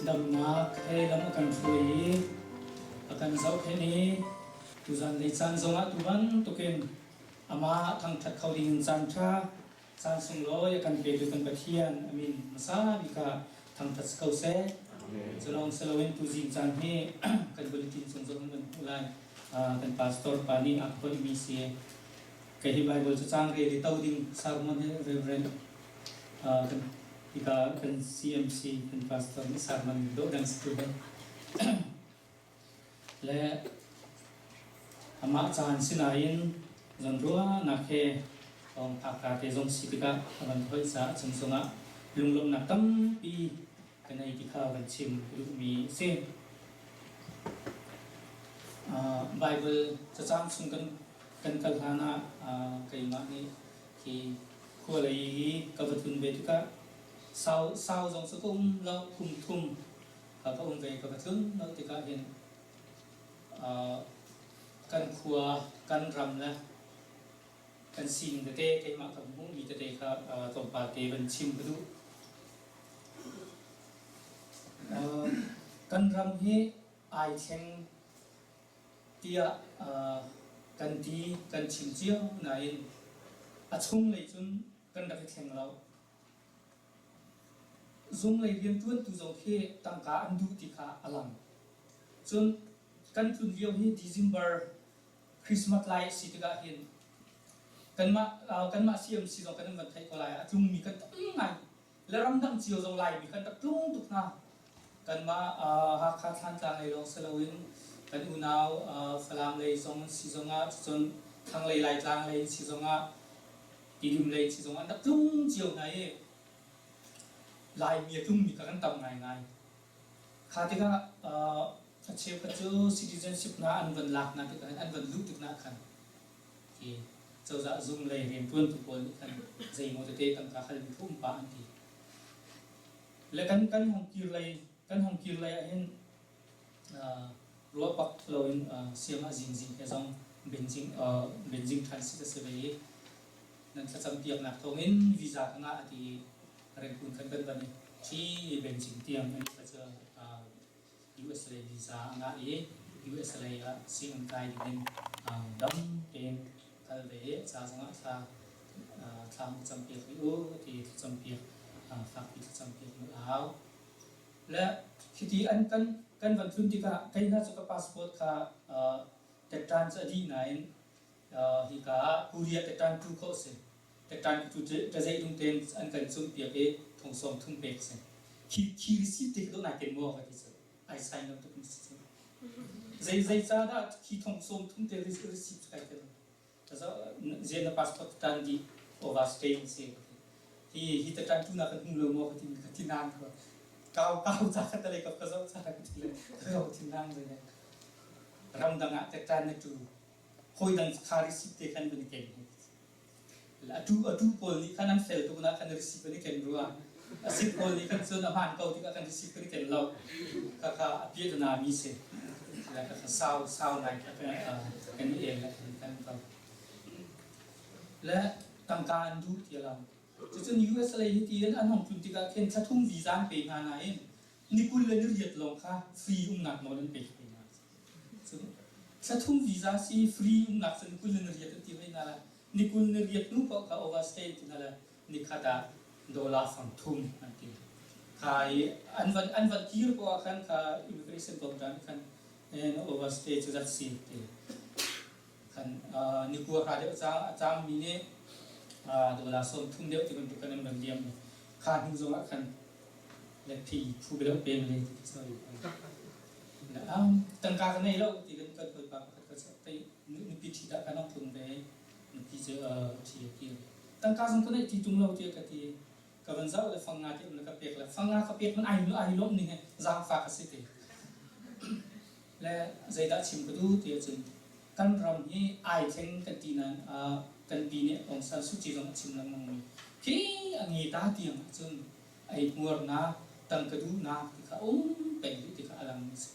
Damnak he lam a kan hruai i a kan zohkhenh i tuzan lei caan zongah tu bantukin amah thangṭhat kho dingin caan ṭha caan sunglawi a kan petu kan Pathian a min hmasa bik ah thangṭhat si ko seh. Cu lawng si loin tuzing caan hi kan bulletin cung zong in kan hmuh lai. Kan pastor pa nih a phoihmi si. Kei hi Bible cu caang rel i to ding sermon hi Reverend kan hika kan CMC kan pastor nih sermon dawh dang si tu Le amah caan sinain zawnruahnak he thawngphak te zong si tikah a van hoih caah chung zongah lunglawmhnak tampi ka nei ti kha van chim ka duhmi a si. Bible cacang chung kan kan kal hlan ah keimah nih khi khua lei i ka va tlun ve tikah sau sau zong cu ka um lo kum thum ka um ve ka va tlun lo tikah hin kan khua kan ram le kan sining tete keimah ka hmuhmi tete kha tlawmpal te van chim ka duh. Kan ram hi ai thleng tiah kan ti kan chim cio nain a chunglei cun kan rak i thleng lo. Zunglei rianṭuantu zong khi tangka an duh ti kha a lang. Cun kan tlun lio hi December Christmas lai a si tikah hin kanmah kanmah CMC zong kan in van theih ko lai a tlungmi kan tam ngai. Le ramdang cio zong Laimi kan rak tlung tuk hna. Kanmah Hakha Thlantlang lei lawng si loin kan unau Falam lei zong si zongah cun thlanglei Laitlang lei si zongah Tidim lei si zongah an rak tlung cio hna i Laimi a tlungmi kha kan tam ngaingai. Kha tikah a cheukhat cu citizenship hna an van lak hna tikah an van luh tik hna khan Hi cozah zung lei rianṭuantu pawl nih khan zeimaw tete tangka halmi kha um pah an ti. Le kan kan hong kir lei kan hong kir lei ahhin ruah bak loin siam ah zingzing he zong benzing benzing ṭhan si ka si ve i nan thlacam piaknak thawngin visa ka ngah a ti i Rangoon khan kan van i khi benzing tiang an ka cu US lei visa a ngah i US lei ah sianginn kai dingin dam tein kal ve i ca zongah thla thla mu campiak rih u ti thlacampiak fakpi thlacampiak mu hau. Le hiti an kan kan van tlun tikah kei hna cu ka passport kha tettan cu a dih nain hika ah Korea tettan tu khawh si. Tettan tu ṭazei tung tein an kan cumpiak i thong sawm thum pek si. Khi khi receipt te khi dawh nai ken maw ka ti cu. Ai sign lo tuk si cu. Zei zei ca dah khi thong sawm thum te receipt kai ken. Zian na passport tan di overstay si. Hi hi tettan tu na kan hmu lo maw ka ti ka ti nang ko. Kau kau ca ka tale ka ka zoh ca ka ti le ka ti nang le. Ramdang ah tettan na tu hawi dang kha receipt te khan van i ken. Atu atu pawl nih khan an fel tuk na kan receipt kan i ken rua. A sit pawl nih khan cun a hmaan ko tikah kan receipt kan i ken lo. Khakha a piahtana mi si. Khakha sau sau ngai kha kan i el le kan kan ko. Le tangka an duh ti lo. Cucun US lei hi tiin an hong tlun tikah khin thla thum visa an pe hna nain ni 20 le ni riat lawng kha free umnak nawl an pek ve hna. Cun thla thum visa si free umnak cu ni 20 le ni riat an ti hoi hna lai. Ni 20 ni riat hnu paoh kha overstay ti hna le nikhat ah dollar fang thum an ti. Kha i an van an van kir poah ah khan kha immigration program khan overstay cu zat si ti. Khan ni kua hra deuh a cangmi nih dollar 30 deuh ti bantuk kan an van liam. Kha hnu zongah khan le thi phu deuh peng le ti sorry. Tangka ka nei lo ti kan kan hawipa pakhat ka tei nupi ṭhi dah kan ong tlung ve nupi cu ṭhi a kir. Tangka zong ka neih ti tung lo tiah ka ti. Ka van zoh le fang nga ti um le ka pek le fang nga ka pek man ai ai lawm ning he zaangfa ka si ti. Le zeidah chim ka duh ti ahcun kan ram hi ai thleng kan ti nain kan pi nih Aung San Suu Kyi zong a chim lengmang mi khi a nge ta tiang ahcun eihmuarnak, tangka duhnak ti kha um peng rih ti kha a lang mi a si.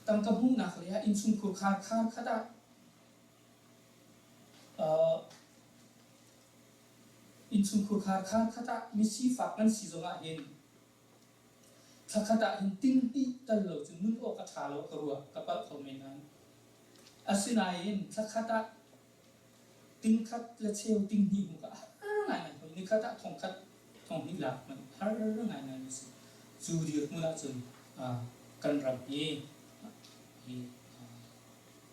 Tangka hmuhnak lei ah innchungkhur khar khar khat ah innchungkhur khar khar khat ah mi sifak kan si zongah hin. Thlakhat ah hin ting hnih tal lo cu nun awk a ṭha lo ka ruah, ka palh kho men nain. Asinain thlakhat ah tingkhat le cheu tinghnih hmu kha a har ngaingai ko. Nikhat ah thongkhat thonghnih lak hmanh har ngaingai a si. Cu dirhmun ahcun kan ram hi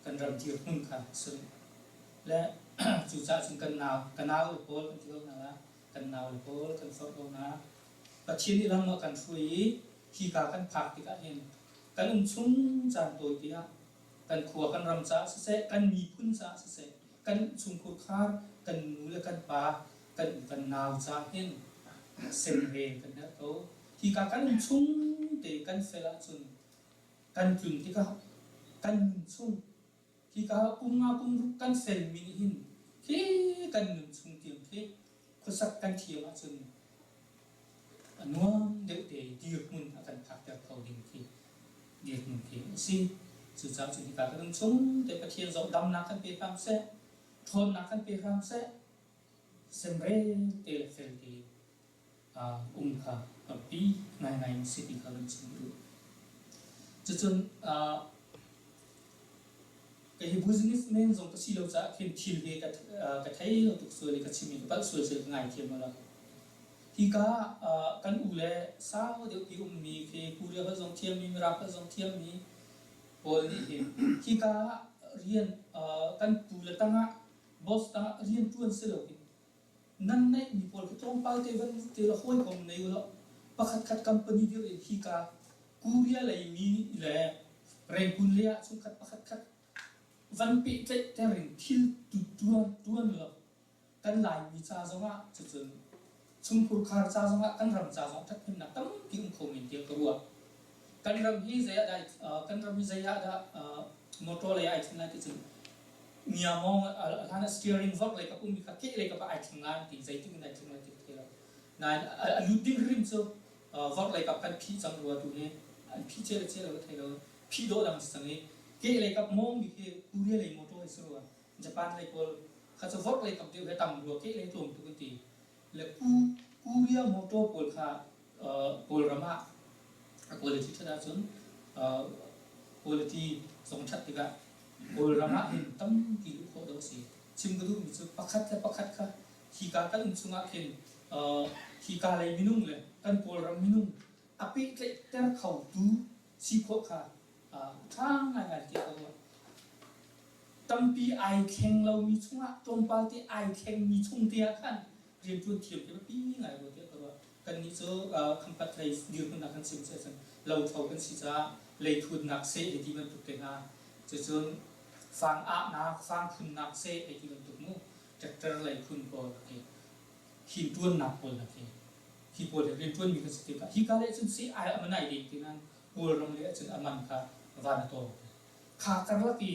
kan ram dirhmun kha a si rih. Le cucaah cun kan nau ka nau le pawl kan ti ko hna la, kan nau le pawl kan forh ko hna. Pathian nih lam a kan hruai i hika kan phak tikah hin kan um chung caan tawi te ah kan khua kan ram caah siseh, kan miphun caah siseh, kan chungkhur khar, kan nu le kan pa, kan u kan nau caah hin semrel kan herh ko. Hika kan um chung te kan fel ahcun kan tlun tikah kan nun chung hika kum nga kum ruk kan felmi nih hin khi kan nun chung tiang khi khuasak kan thiam ahcun a nuam deuh te dirhmun a kan phakter kho ding khi dirhmun khi a si. Cucaah cu hika kan um chung te Pathian zong damnak kan pe hram seh, ṭhawnnak kan pe hram seh, semrel te le fel te um kha biapi ngaingai in si ti kha kan chim duh. Cucun Kei hi businessman zong ka si lo caah khin thil hi ka thei lo tuk sual i ka chim i ka palh sual sil ka ngaithiam lo. Hika kan u le sau deuh pi ummi khi Korea holh zong thiammi, Mirang holh zong thiammi pawl nih hin hika rian kan pu le tangah boss tangah rian ṭuan si lo hin nan neihmi pawl khi tlawmpal te van te la hawikom nei ulaw pakhat khat company dirh in hika Korea lei mi le Rengkun lei ah chungkhat pakhat khat van pehtlaihter in thil tuan tuan ulaw kan Laimi ca zongah cucun chungkhur khar ca zongah kan ram ca zong ṭhathnemnak tampi um kho men tiah ka ruah. Kan ram hi zei ah dah kan ram hi zei ah dah motor lei ai thlen lai ti cun ngiamawng hlan ah steering vok lei kap ummi kha keh lei kap ah ai thleng lai ti zeitik in ai thleng lai ti ka thei lo. Nain a lut ding hrim cu vok lei kap kan phih cang rua tu hi an phih cia le cia lo ka thei lo. Phih dawh dang si cang i keh lei kap mawng mi khi Korea lei motor hi si rua. Japan lei pawl kha cu vok lei kap deuh he tam rua keh lei tlawm tuk an ti. Le Korea motor pawl kha Kawlram ah a quality ṭhat ahcun quality zong ṭhat tikah Kawlram ah hin tampi luh khawh dawh a si. Chim ka duhmi cu pakhat le pakhat kha hika kan um chungah khin hika lei minung le kan Kawlram minung a pehtlaihter khotu si khawh kha ṭha ngaingai tiah ka ruah. Tampi ai thleng lomi chungah tlawmpal te ai thlengmi chung te ah khan rianṭuan thiam khi biapi ngai rua tiah ka ruah. Kannih cu khampat lei dirhmun ah kan chim si ahcun lothlo kan si caah leithutnak seh hei ti bantuk te hna cucun fang ahnak, fang phunnak seh hei ti bantuk mu tractor lei phun pawl khi hin ṭuannak pawl hna khi hi pawl hi rianṭuanmi kan si tikah hika lei cun seh ai a man ai deng ti nain Kawlram lei ahcun a man kha van a tawng. Kha karlak i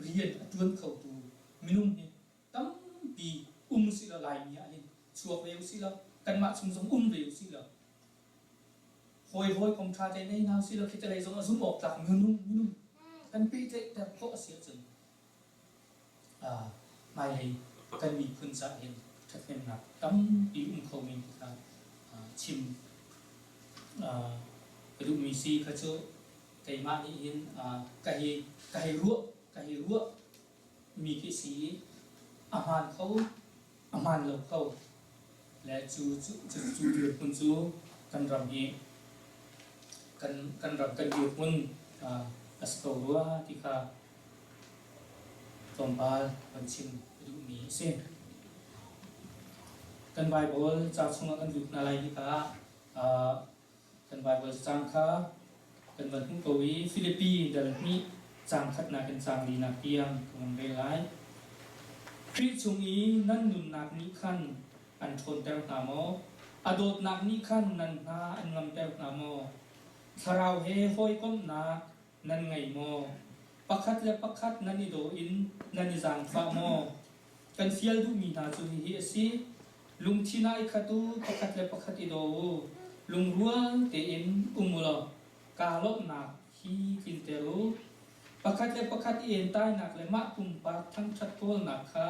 rian a ṭuan khotu minung hi tampi um usih law Laimi ah hin chuak ve usih law kanmah chung zong um ve usih law hawi hawikom ṭha te nei hna usih law khi lei zong a zum awk tlak minung minung kan pehtlaihter khawh a si ahcun hmailei kan miphun caah hin ṭhathnemnak tampi um kho men ti kha chim ka duhmi si kha cu keimah nih hin ka hi ka hei ruah ka hei ruah mi khi si i a hmaan kho a hmaan lo kho le cu cu cu dirhmun cu kan ram hi kan kan ram kan dirhmun a si ko rua ti kha tlawmpal kan chim ka duhmi a si. Kan Baibal ca chungah kan lut hna lai hika kan Baibal cacang kha kan van hmuh ko i Filipi dal hnih caang khatnak in caang linak tiang ka van rel lai. Khrih chung i nan nunnak nih khan an ṭhawnter hna maw? A dawtnak nih khan nan hna an ngamter hna maw? Thlarau he hawikomhnak nan ngei maw? Pakhat le pakhat nan i daw in nan i zaangfah maw? Kan fial duhmi hna cu hihi a si: lungthin ah i khat u, pakhat le pakhat i daw u, lungrual tein um u law kaa lawmhnak hi tlinter u. Pakhat le pakhat i entainak le mah pumpak thangṭhat kawlnak kha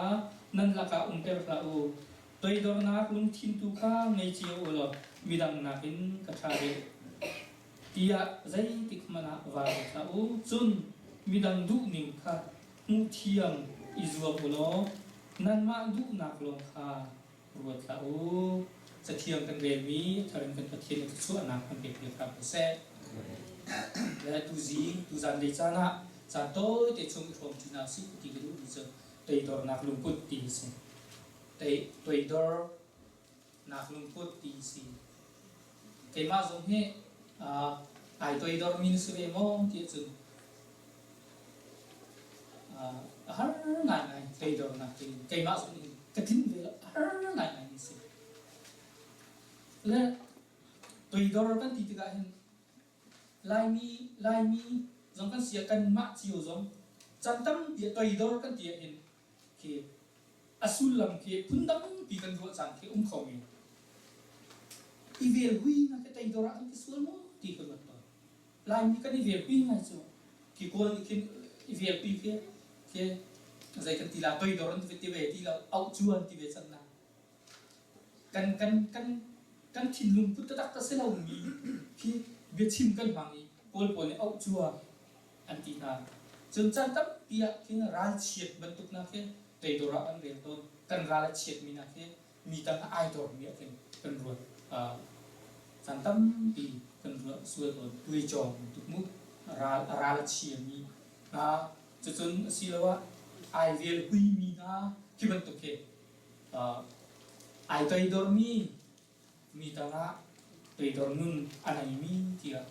nan lakah umter hlah u. Toidornak lungthin tu kha ngei cio u law midang nakin ka ṭha deuh. Tiah zeitik hmanh ah vaa ruat hlah u. Cun midang duhning kha hmuhthiam i zuam u law nanmah duhnak lawng kha ruat hlah u. Cathiang kan relmi a thar in kan Pathian nih thluachuahnak kan pek piak hram ko seh. Le tuzing, tuzan lei caan ah caan tawite chung i hrawm ṭi hna usih ti ka duhmi cu toidornak lungput ti a si. Toidornak lungput ti a si. Keimah zong hi ai toidormi na si ve maw ti ahcun a har ngaingai toidornak ti keimah zong nih ka tlin ve lo a har ngaingai mi si. Le toidor kan ti tikah hin Laimi Laimi zong kan si ah kanmah cio zong caan tampi ah toidor kan ti ahhin khi a sullam khi phundangpi kan ruah caan khi um kho men. I vel hui na ka toidor ah kan ti sual maw ti ka ruat tawn. Laimi kan i velpi ngai cu khi Kawl nih khin i velpi khi khi zei kan ti la toidor an ti ve ti lo auh cu an ti ve cang na. Kan kan kan kan thinlung put taktak a si lomi khi biachim kan hmang i Kawl pawl nih auh cua an ti hna. Cun caan tampi ah khin ralchiat bantuk hna khi toidor ah kan rel tawn. Kan ral a chiatmi hna khi mi tang ah ai dormi ah khin kan ruat. Caan tampi kan ruah sual tawn. Tuicawng bantuk mu ral a ral a chiami hna cucun asiloah ai vel huimi hna khi bantuk khi ai toidormi mi tangah toidor nun a neimi tiah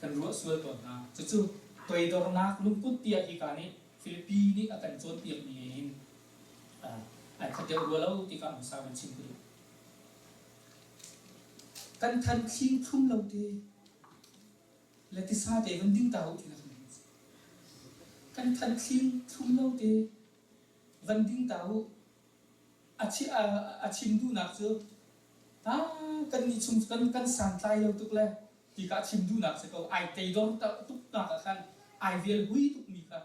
kan ruah sual tawn hna. Cucu toidornak lungput tiah hika nih Filipi nih a kan cawnpiakmi hin ai khat deuh rua lo ti kha hmasa kan chim ka duh. Kan than thling thlum lo te le tisa te van ding ta u ti na kan Kan than thling thlum lo te van ding ta u. A chim duhnak cu kan nih chung kan kan santlai lo tuk le ti ka chim duhnak si ko ai teidor tuk nak ah khan ai vel hui tuk mi kha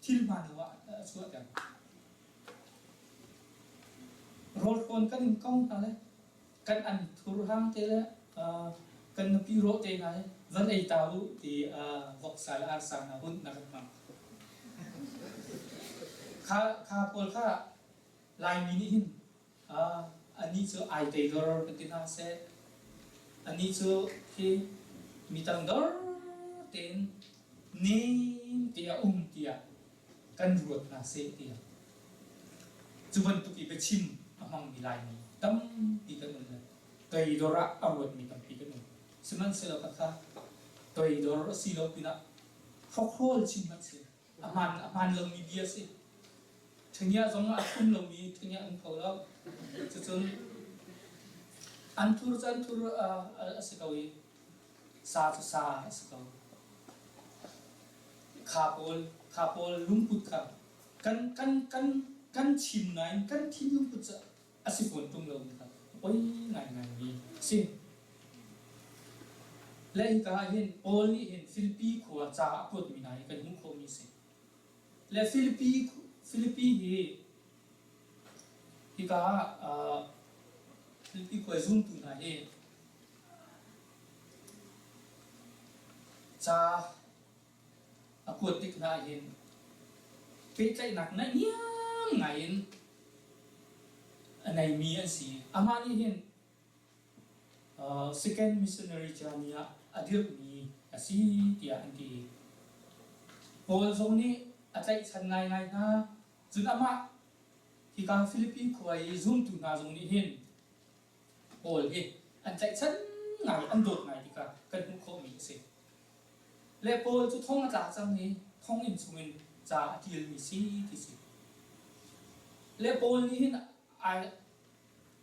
thil hmaan lo ah a chuahter. Rawl hrawn kan in ko hna le kan an thur hang te le kan nupi rawh te hna hi van ei ta u ti voksa le arsa hna hun na kan hmang. Kha kha pawl kha Laimi nih hin anih cu ai teidor kan ti hna seh. Anih cu hi mi tangdor tein nem te a um tiah kan ruat hna seh tiah cu bantuk i biachim a hmangmi Laimi tampi kan um le toidor ah a ruatmi tampi kan um. Sihmanhsehlaw khakha toidor a si lo pinah hrokhrawl chin hmanh si a hmaan a hmaan lomi bia a si. Ṭhengia zong ah a thlum lomi ṭhengia um kho lo. Cucun anthur cu anthur a si ko i sa cu sa a si ko. Kha pawl kha pawl lungput kha kan kan kan kan chim nain kan thinlung put cu a si fawn ṭung lomi kha a poi ngaingaimi a si. Le hika ah hin Paul nih hin Filipi khua ca a kuatmi hna hi kan hmuh khawhmi a si. Le Filipi Filipi hi hika ah Filipi khua zumtu hna hi ca a kuat tik hna hin pehtlaihnak naihniam ngai in a neimi an si. Amah nih hin Second Missionary Journey ah a dirhmi a si tiah an ti. Paul zong nih a tlaihchan ngaingai hna. Cun amah hika Philippi khua i zumtu hna zong nih hin Paul hi an tlaihchan ngai, an dawt ngai ti kha kan hmuh khawhmi a si. Le Paul cu thong a tla cang i thonginn chungin ca a ṭialmi si ti si. Le Paul nih hin ai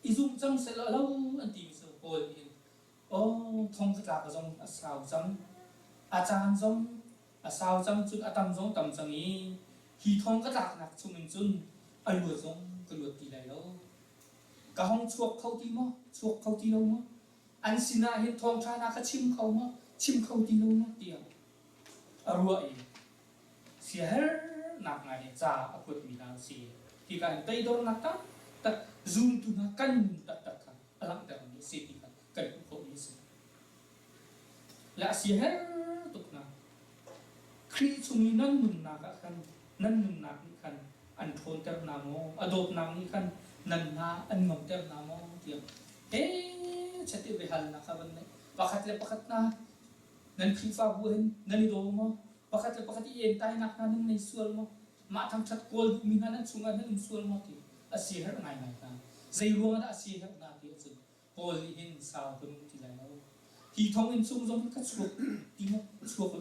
i zumh cang sehlaw lo an timi cu Paul nih hin aw thong ka tlak zong a sau cang a caan zong a sau cang cun a tam zong tam cang i hi thong ka tlaknak chungin cun a luat zong ka luat ti lai lo ka hong chuak kho ti maw chuak kho ti lo maw an sinah hin thawngṭha hna ka chim kho maw chim kho ti lo maw tiah a ruah i siaherhnak ngai he ca a kuatmi hna an si. Hika in toidornak taktak zumtu hna kan nun taktak kha a langhtermi a si ti kha kan hmuh khawhmi a si. Le a siaherh tuk hna. Khrih chung i nan nunnak ah khan nan nunnak nih khan an ṭhawnter hna maw? A dawtnak nih khan nan hna an ngamter hna maw? tiah hechet i biahalnak kha van neih. Pakhat le pakhat hna nan Khrihfabu hin nan i daw maw? Pakhat le pakhat i entainak hna nan nei sual maw? Mah thangṭhat kawl duhmi hna nan chungah nan um sual maw? ti a siaherh ngaingai hna. Zei ruangah dah a siaherh hna ti ahcun Paul nih hin sau ka nung ti lai lo. Hi thonginn chung zong ka chuak ti maw chuak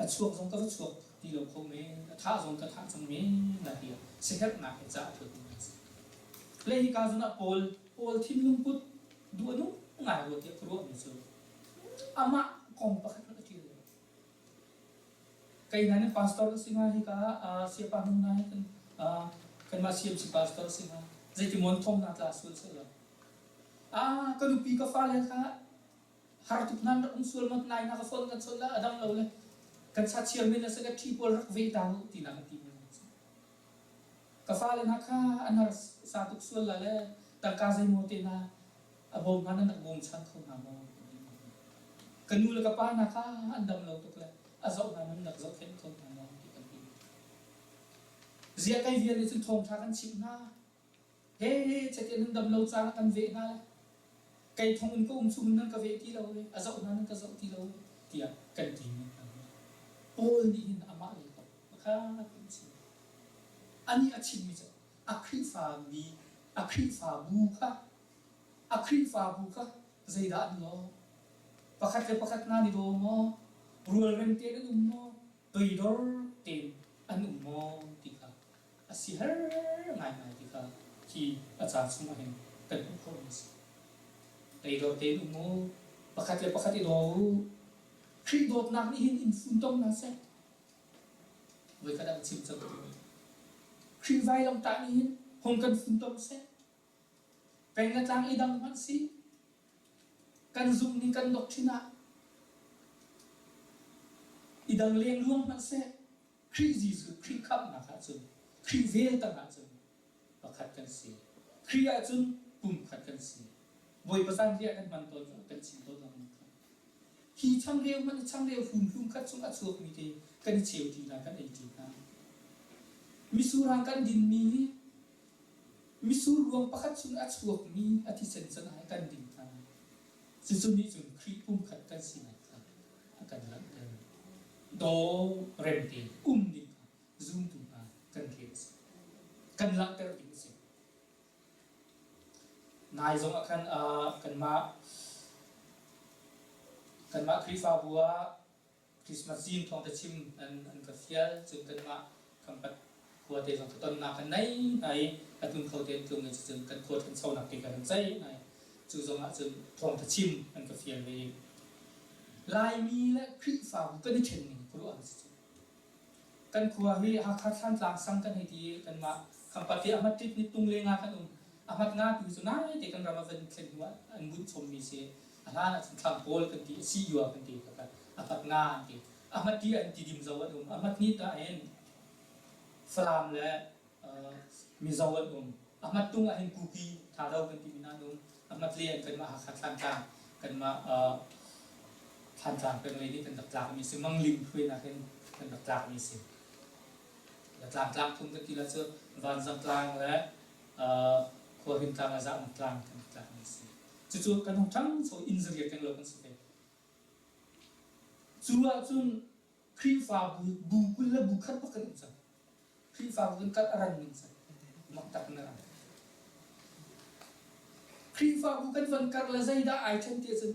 a chuak zong ka va chuak ti lo kho men, a thah zong ka thah cang men la tiah siaherhnak he ca a ṭuan mi a si. Le hika zawn ah Paul Paul thinlung put duh a nung ngai rua tiah ka ruahmi cu amah kong pakhat hmanh a ṭial lo. Kei hna nih pastor ka si hnga hika ah siapa hmung hna hi kan kanmah CMC pastor si hnga zeitimaw thong hna tla sual seh law ah ka nupi ka fale kha har tuk nan rak um sual mat nai na ka phone kan chawnh la a dam lo le kan cha chairman le se ka ṭhi pawl rak ve ta u ti na kan ti mi ka fale hna kha an har sa tuk sual la le tangka zeimaw te hna a bawm hna nan rak bawm chan kho hna maw? Ka nu le ka pa hna kha an dam lo tuk le a zoh hna nan rak zohkhenh kho hna maw ti kan ti. Ziah kai vial nih cun thawngṭha kan chimh hna. He chete nan dam lo caan ah kan veh hna le kei thong in ka um chung nan ka veh ti lo e a zoh hna nan ka zoh ti lo e tiah kan ti mi hna. Paul nih hin amah lei kong pakhat in chim. Anih a chimmi cu a Khrihfa mi a Khrihfabu kha A Khrihfabu kha zeidah an lawh? Pakhat le pakhat nan i daw maw? Rualrem tein an um maw? Toidor tein an um maw? ti kha a si har ngaingai ti kha hi a ca chungah hin kan hmuh khawhmi a si. Toidor tein um u, pakhat le pakhat i daw u. Khrih dawtnak nih hin in funtom hna seh. Voikhat ah ka chim cang. Khrih vailamtah nih hin hung kan funtom seh. Peng le tlang i dang hmanh si. Kan zumhning kan doctrine ah i dang lengluang hmanh seh, Khrih Jesuh, Khrih khamhnak ahcun, Khrih vel tang ahcun pakhat kan si. Khrih ahcun pumkhat kan si. Bawipa zanriah kan hman tawn kan chim tawn lengmang kha. Hi changreu hmanh hi changreu hlum khat chung a chuakmi te kan i cheu ṭi hna, kan ei ṭi hna. Misurang kan dinmi hi Mitsur ruang pakhat chung a chuakmi a thisen can ah kan ding hna. Cucu nih cun Khrih pumkhat kan sinak kha a kan langhter. Daw rem tein um ding kha zumtu hna kan rian a si. Kan langhter ding a si. Nai zong ah khan kanmah kanmah Khrihfabu ah Christmas zing thawng te chim an an ka fial cun kanmah Khampat khua te zong tonnak kan nei hna i a tlun kho te an tlung i cucun kan khua ṭhanchonak te kan ceih hna i cu zong ah cun thawngṭha chim an ka fial ve i Laimi le Khrihfabu kan i ṭhen ning ka ruah si cu. Kan khua hi Hakha Thlantlang sang kan hei ti i kanmah Khampat hi ahmat ṭit ni tung le nga kan um. Ahmat nga tu cu nai te kan ram a van thlen hnu ah an bunh chommi si. A hlan ah cun thlang kawl kan ti, si yua kan ti kha ahmat nga an ti. Ahmat ti an tidim zo an um. Ahmat ni ta hin Falam le Mizo an um. Ahmat tung ah hin Kuki Thado kan timi hna an um. Ahmat le an kanmah Hakha Thlantlang kanmah Thlantlang peng lei nih kan rak tlakmi si. Mangling hruainak hin kan rak tlakmi si. Tlang tlang thum kan ti la cu Vanzang tlang le Khuahrin tlang le Zahmang tlang kan rak tlakmi si. Cucu kan hung ṭhangcho inn zariat reng lo kan si ve. Cu ahcun Khrihfabu bu 20 le bu khat bak kan um cang. Khrihfabu kan kal a ran ning cang. Mak tak in a rang. Khrihfabu kan van kar le zeidah ai ṭhen ti ahcun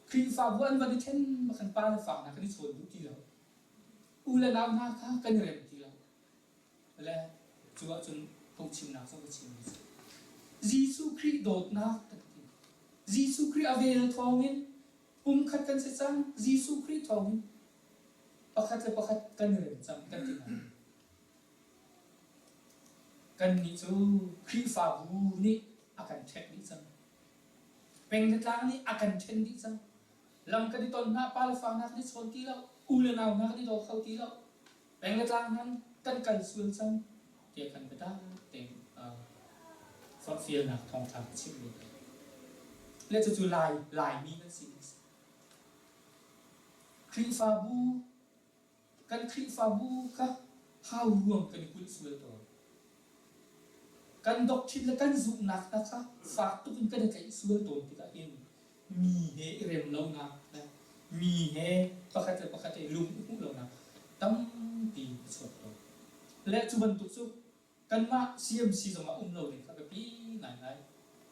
Khrihfabu an van i ṭhen bak khan pa le fa hna kan i chawn duh ti lo. U le nau hna kha kan i rem ti lo. Le cu ahcun phungchimnak zong ka chimmi cu Jesuh Khrih dawtnak kan ti. Jesuh Khrih a vel thawngin pumkhat kan si cang. Jesuh Khrih thawngin pakhat le pakhat kan i rem cang kan ti hna. Kannih cu Khrihfabu nih a kan ṭhek dih cang. Peng le tlang nih a kan ṭhen dih cang. Lam kan i ton hna, pa le fa hna kan i chawn ti lo, u le nau hna kan i daw kho ti lo. Peng le tlang hmanh kan kal sual cang tiah kan biatak tein forhfialnak thawngṭha ka chimh ve. Le cucu Lai, Laimi kan si ding a si. Khrihfabu kan Khrihfabu kha hau ruang kan i kulh sual tawn. Kan doctrine le kan zumhnak hna kha fak tuk in kan i tlaih sual tawn tikah hin mi he i rem lonak le mi he pakhat le pakhat i lung i hmuh lonak tampi a chuak tawn. Le cu bantuk cu kanmah CMC zongah um lo ding kha biapi ngaingai.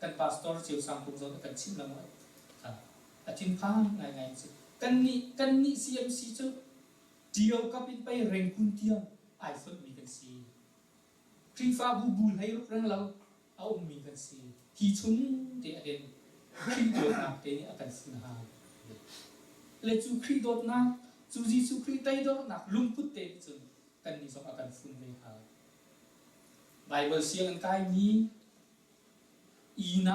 Kan pastor Ceu Sang Kung zong nih kan chimh lengmang a thinphang ngaingai a si. Kannih kannih CMC cu Ṭio kap in pei Rengkun tiang ai fonhmi kan si. Khrihfabu bu hlei ruk reng lo a ummi kan si. Hi chung te ahhin Khrih dawtnak te nih a kan fun hau. Le cu Khrih dawtnak, cu Jesuh Khrih toidornak lungput te nih cun kannih zong a kan fun ve hau. Baibal sianginn kaimi E9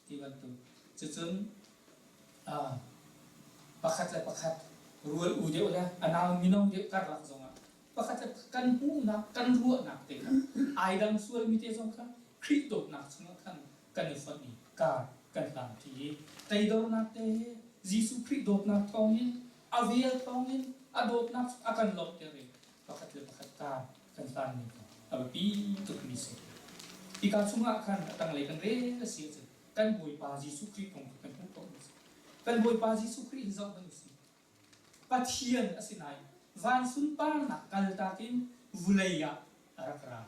ti bantuk. Cucun pakhat le pakhat rual u deuh le a nau mino deuh karlak zongah pakhat le kan hmuhnak kan ruahnak te kha ai dang sualmi te zong kha Khrih dawtnak chungah khan kan i fonh i kar kan hlan ṭi i toidornak te he Jesuh Khrih dawtnak thawngin a vel thawngin a dawtnak a kan lawmhter i pakhat le pakhat kar kan hlanmi kha a biapi tukmi si. Hika chungah khan a tanglei kan rel a si ahcun kan Bawipa Jesuh Khrih kong kha kan hmuh khawh a si. Kan Bawipa Jesuh Khrih in zoh hmanh u sih. Pathian a si nain van sunparnak kaltak in vulei ah a rak ra.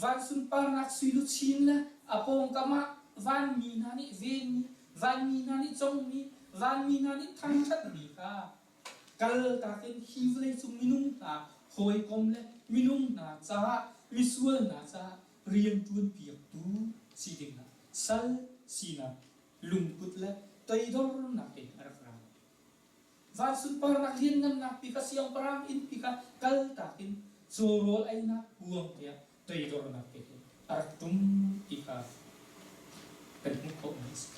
Van sunparnak sui luchin le a pawngkam ah vanmi hna nih venmi, vanmi hna nih congmi, vanmi hna nih thangṭhatmi kha kaltak in hi vawleicung minung hna hawikom le minung hna caah misual hna caah rianṭuan piaktu si dingah sal sinak lungput le toidornak in a rak ra. Van sunparnak lianngannak pi kha siangpahrang inn pi kha kaltak in caw rawl einak kuang tiah toidornak te hi a rak tum ti kha kan hmuh khawhmi a si.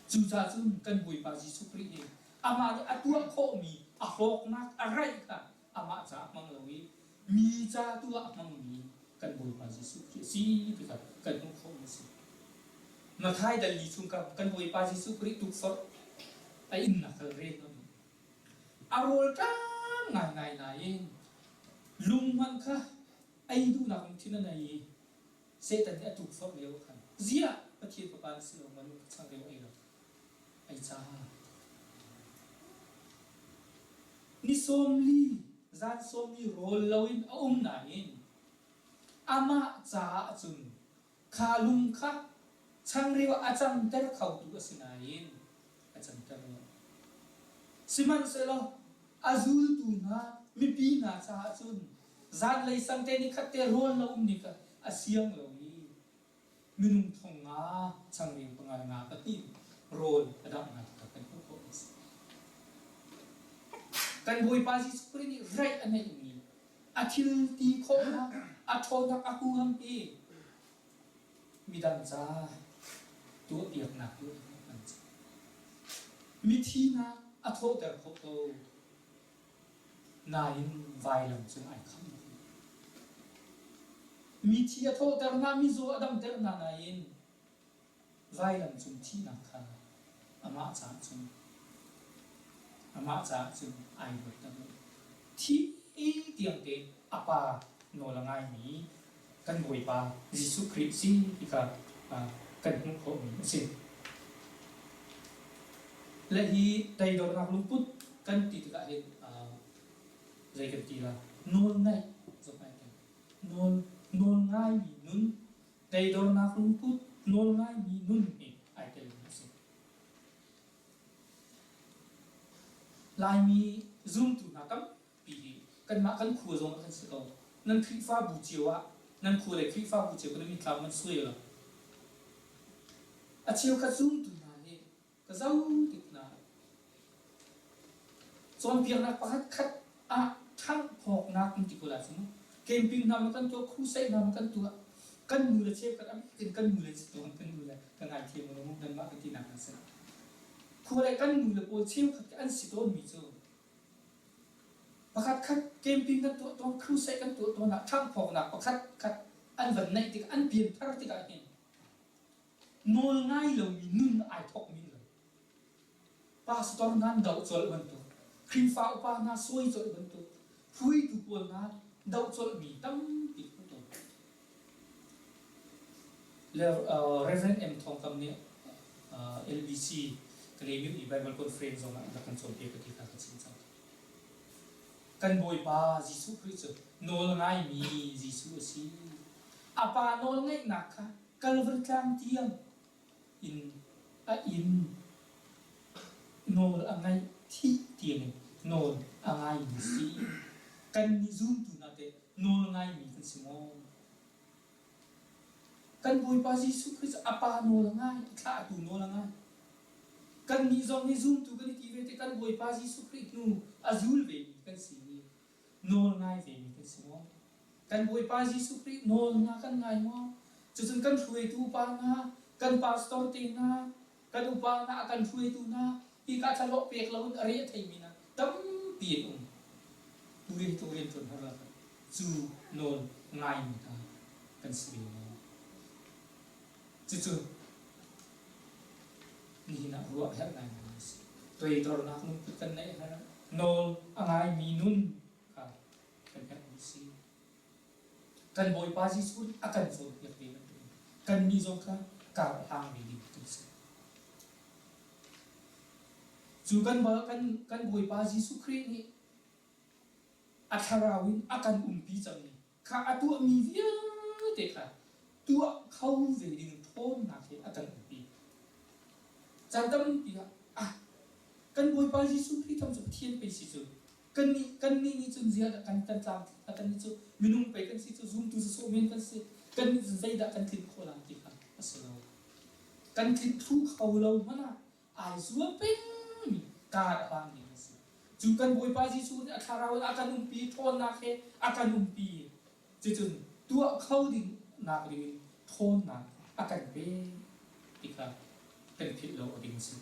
Cucaah cun kan Bawipa Jesuh Khrih nih amah nih a tuah khawhmi a hlawknak a raih kha amah caah hmang lo i mi ca tu ah a hmangmi kan Bawipa Jesuh Khrih a si ti kha kan hmuh khawhmi a si. Mathai dal li chung kan Bawipa Jesuh Khrih tukforh a innak kal rel lo. A rawl ṭam ngaingai nain lung hmanh kha ei duhnak lungthin a nei i Satan nih a tukforh lio khan ziah Pathian fapa na si lo maw lung ka changreu ei lo ei ca ni 40 zan 40 rawl loin a um nain amah caah cun kha lung kha changreu a canter khotu a si nain a canter lo. Sihmanhsehlaw a zultu hna mipi hna caah cun zanlei sangte ni khat te rawl lo um ni kha a siang lo i minung thong nga changreu pangal nga pahnih rawl a danghnak kha kan hmuh khawh a si. Kan Bawipa Jesuh Khrih nih raih a neihmi a thil ti khawhnak a ṭhawnnak a huham hi midang ca tuahpiaknak tu an ci. Mithi hna a thawhter khawh ko nain vailam cung ai khamh lo. Mithi a thawhter hna, mizaw a damter hna nain vailam cung thihnak kha amah caah cun amah caah cun ai ruat lo. Thi tiang te a pa nawl a ngaimi kan Bawipa Jesuh Khrih si ti kha kan hmuh khawhmi a si. Le hi toidornak lungput kan ti tikah hin zei kan ti la nawl ngaih zong ai tel. Nawl nawl ngaimi nun toidornak lungput nawl ngaimi nun hi ai telmi a si. Laimi zumtu hna tampi hi kanmah kan khua zong ah kan si ko. Nan Khrihfabu cio ah nan khua le Khrihfabu cio kan mitthlam nan suai lo. A cheukhat zumtu hna hi ka zoh tik hna cawnpiaknak pakhat khat ah ṭhanghphawknak kan ti ko lai cu camping hna ma kan tuah crusade hna ma kan tuah kan nu le cheukhat a bik in kan nu le si tawn kan nu le ka ngaithiam u mu nanmah ka tinak an si khua le kan nu le pawl cheukhat an si tawnmi cu pakhat khat camping kan tuah tawn crusade kan tuah tawn ah ṭhanghphawknak pakhat khat an van neih tik an pianthar tikah hin nawl ngai lomi nun ai thawkmi lo. Pastor hna an doh colh bantuk, Khrihfa upa hna sawi colh bantuk, hruaitu pawl hna doh colhmi tampi ka tawn. Le Reverend M. Thawng Kam nih LBC Kalaymyo i Bible Conference zong ah rak kan cawnpiak ka ti kha ka chim cang. Kan Bawipa Jesuh Khrih cu nawl ngaimi Jesuh a si. A pa nawl ngaihnak kha Calvary tlang tiang in a inn nawl a ngaih thih tiangin nawl a ngaimi si. Kannih zumtu hna teh nawl ngaimi kan si maw? Kan Bawipa Jesuh Khrih cu a Pa nawl a ngai, a thlahtu nawl a ngai. Kannih zong hi zumtu kan i ti ve te kan Bawipa Jesuh Khrih hnu a zul vemi kan si i nawl ngai vemi kan si maw? Kan Bawipa Jesuh Khrih nawl hna kan ngai maw? Cucun kan hruaitu upa hna, kan pastor te hna, kan upa hna, a kan hruaitu hna, hika thlahlawh pek loin a re a theimi hna tampi an um. Tu rian tu rian ṭuan har cu nawl ngaimi hna kan si ve maw? Cucu nihin ah ruah a herh ngaingai a si. Toidornak lungput kan neih a herh. Nawl a ngaimi nun kha kan herhmi a si. Kan Bawipa Jesuh nih a kan cawnpiak ve bantukin kannih zong kha kar a hlang ve ding kan si. Cu kan, kan, kan Bawipa Jesuh Khrih nih a thlarau in a kan umpi cangmi kha a tuahmi vialte kha tuah kho ve ding ṭhawnnak he a kan umpi. Caan tampi ah ah kan Bawipa Jesuh Khrih thawng cu Pathian pei si cu kannih kannih nih cun ziah dah kan kan tlam kannih cu minung pei kan si cu zumtu sawsawh men kan si kannih cun zeidah kan tlinh khawh lai ti kha a si lo. Kan tlinh thlu kho lo hmanh ah ai zuam pengmi kaar a hlang ding a si. Cu kan Bawipa Jesuh nih a thlarau in a kan umpi, ṭhawnnak he a kan umpi. Cucun tuah kho ding nak ding in ṭhawnnak a kan pek ti kha kan philh lo a ding a si.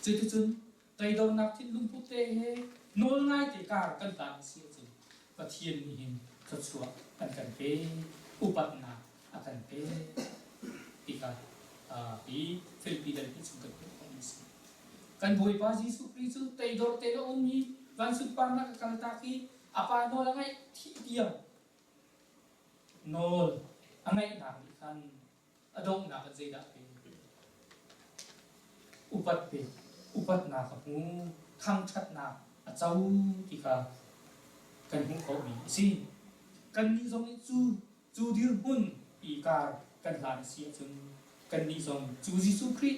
Cuticun toidornak thinlung put te he nawlngai te kar kan hlan a si ahcun Pathian nih hin thluachuah an kan pek, upatnak a kan pek ti kha hi Filipi dal hi chung kan hmuh khawh a si. Kan Bawipa Jesuh Khrih cu teidor tein a um i van sunparnak a kaltak i a Pa nawl a ngaih thih tiang nawl a ngaihnak nih khan a donghnak in zeidah pe? Upat pe. Upatnak a hmu, thangṭhatnak a co ti kha kan hmuh khawhmi a si. Kannih zong nih cu cu dirhmun i kar kan hlan a si ahcun kannih zong cu Jesuh Khrih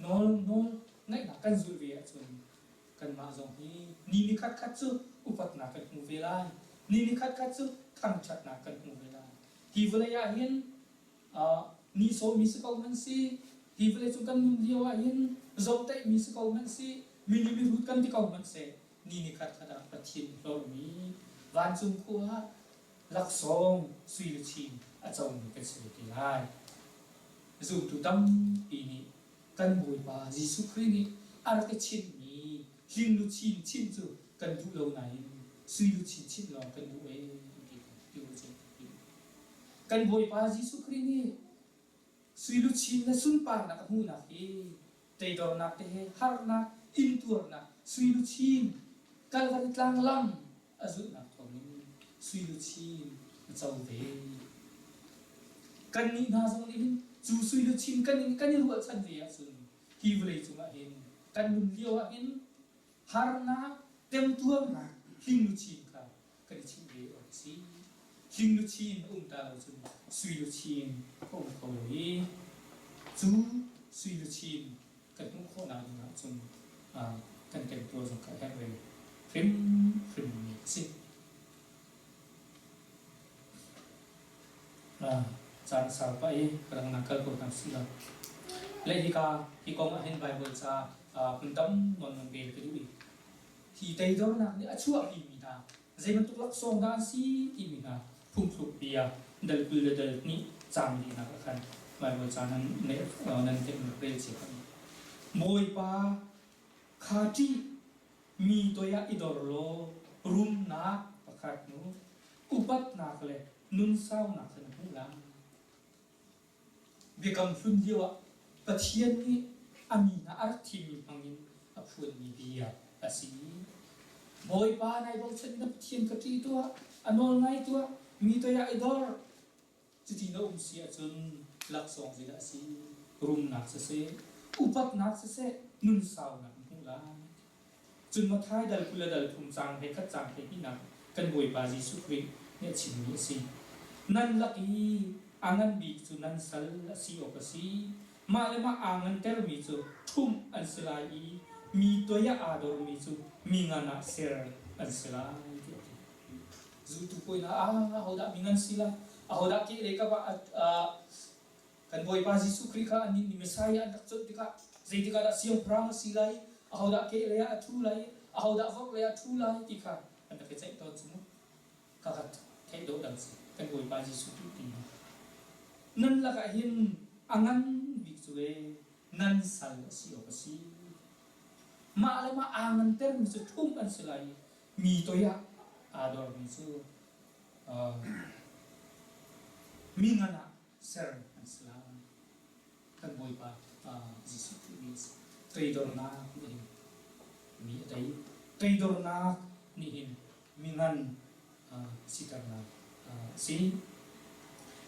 nawl nawl ngaihnak kan zulh ve ahcun kanmah zong hi ni ni khatkhat cu upatnak kan hmu ve lai. Ni ni khatkhat cu thangṭhatnak kan hmu ve lai. Hi vawlei ah hin nihsawhmi si ko hmanh si, hi vawleicung kan nun lio ah hin zohtaihmi si ko hmanh si, mi nih mihrut kan ti ko hmanh seh, ni ni khat khat ah Pathian hlorhmi vancung khua ah laksawng sui luchin a comi kan si ve te lai. Zumtu tampi nih kan Bawipa Jesuh Khrih nih a rak i chinhmi hling luchin chinh cu kan duh lo nain sui luchin chinh lawng kan duh ee ti ti cu. Kan Bawipa Jesuh Khrih nih sui luchin le sunparnak a hmuhnak hi teidornak te he harnak intuarnak sui luchin Kalvari tlang lam a zulhnak thawngin sui luchin a co ve. Kannih hna zong nih hin cu sui luchin kan in kan i ruahchan ve ahcun hi vawlei cungah hin kan nun lio ah hin harnak temtuarnak hling luchin kha kan i chimh ve awk a si. Hling luchin a um ta lo cun sui luchin a um kho lo i cu sui luchin kan hmuh khawhnak ding ahcun kan temtuar zong kha a herh ve hrimhrimmi a si. Caan sau pah i ka dang kal ko hna sih law. Le hika hi kong ah hin Baibal ca hmun tam nawn nan rel ka duh i Hi teidornak nih a chuahpimi hna zei bantuk laksawng dah an si timi hna phungthluk bia dal 20 le dal 2 caang lihnak ah khan Baibal ca nan nan rel cio kan. Bawipa kha ṭih mi toi ah i dor law rumnak pakhat nu upatnak le nunsaunak kha na hmuh lai. Biakam hlun lioah Pathian nih A mi hna a rak thimmi hmangin a phuanmi bia a si. Bawipa nai bochan na Pathian ka ṭih tuah, a nawl ngai tuah, mi toiah i dor. Cuti na um si ahcun laksawng zeidah a si? Rumnak siseh, upatnak siseh, nunsaunak na hmuh lai. Cun Matthai dal 20 le dal thum caang he khat caang 12nak kan Bawipa Jesuh Khrih nih a chimmi a si. Nan lak i a ngan bik cu nan sal a si awk a si. Mah le mah aa ngantermi cu ṭhumh an si lai i mi toi ah aa dormi cu mi ngan ah ser an si lai tiah a ti. Zultu pawl hna ah ahodah mi ngan si lai? Ahodah kehlei kap ah Kan Bawipa Jesuh Khrih kha annih nih Messiah an rak conh tikah zeitikah dah siangpahrang a si lai, ahodah kehlei ah a ṭhu lai, ahodah vorhlei ah a ṭhu lai ti kha an rak i ceih tawn cu mu. Ka rak theih dawh dang si. Kan Bawipa Jesuh Khrih ti hi. Nan lakah hin a ngan bik cu ee nan sal a si awk a si. Mah le mah aa ngantermi cu ṭhumh an si lai i mi toi ah aa dormi cu mi ngan ah ser an si lai. Kan Bawipa Jesuh Khrih nih toidornak nih hin mi a tei. Toidornak nih hin mi ngan siternak a si.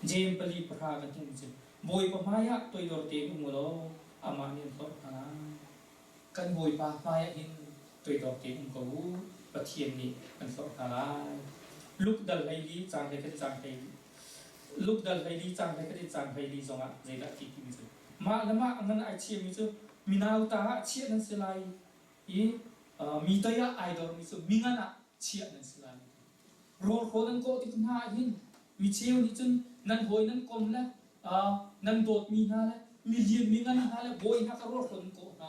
Jeim 4:10 kan hmuhmi cu Bawipa hmaiah toidor tein um u law amah nih an hlorh hna lai. Kan Bawipa hmaiah hin toidor tein um ko u, Pathian nih an hlorh hna lai. Luke dal 14 caang 11 caang Luke dal 14 caang 11 in caang 14 zongah zeidah a ti timi cu mah le mah a ngan ai chiami cu minau ta ah chiah nan si lai i mi toi ah ai dormi cu mi ngan ah chiah nan si lai. Rawlhrawl nan kawh tik hna ah hin mi cheu nih cun nan hawi nan kom le nan dawtmi hna le mi lian mi ngan hna le bawi hna kha rawlhrawl nan kawh hna.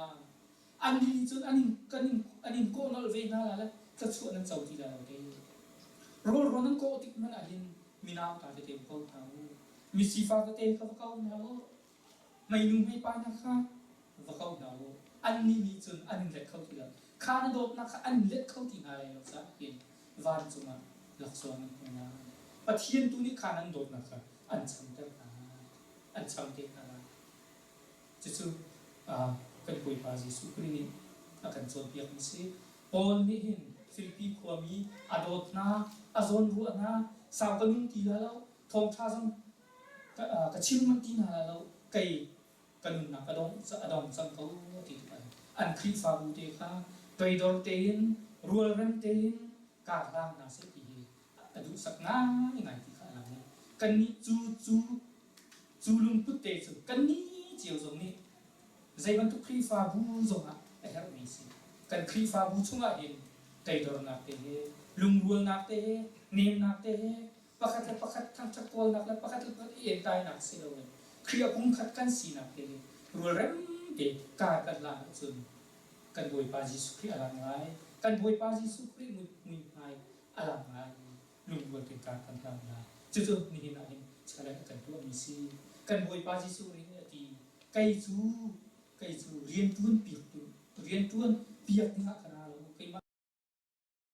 Annih nih cun an in kan in an in kawh nolh ve hna la le thluachuah nan co ti lai lo te. Rawlhrawl nan kawh tik hmanh ah hin minau ta tete va ko hna u. Mi sifak tete kha va ko hna u. Hmeinu hmeipa hna kha va ko hna u. Annih nih cun an in let kho ti lo. Kha na dawtnak kha an let kho ti hna lai lo caah hin vancung ah laksawng an hmu lai. Pathian tu nih kha nan dawtnak kha an chamter hna lai. An cham te hna lai. Cucu kan Bawipa Jesuh Khrih nih a kan cawnpiakmi si. Paul nih hin Filipi khuami a dawt hna, a zawnruah hna, sau ka nung ti lai lo, thawngṭha zong ka chim manh ti hna lai lo, kei ka nunnak a dong a dong cang ko ti tikah an Khrihfabu te kha toidor tein rualrem tein kar hlang hna seh ti hi a duhsak ngaingai ti kha a lang i kannih cu cu cu lungput te cu kannih cio zong nih zei bantuk Khrihfabu zongah a herhmi si. Kan Khrihfabu chungah hin toidornak te he lungrualnak te he nemnak te he pakhat le pakhat thangṭhat kawlnak le pakhat le pakhat i entainak si loin Khrih a pumkhat kan sinak te hi rualrem te kar kan lan ahcun kan Bawipa Jesuh Khrih a lang lai. Kan Bawipa Jesuh Khrih muihmai a lang lai. Lungrual tein kar kan hlang lai. Cucu nihin ah hin challenge a kan tuahmi si. Kan Bawipa Jesuh Khrih nih a ti, kei cu kei cu rianṭuan piak rianṭuan piak dingah ka ra.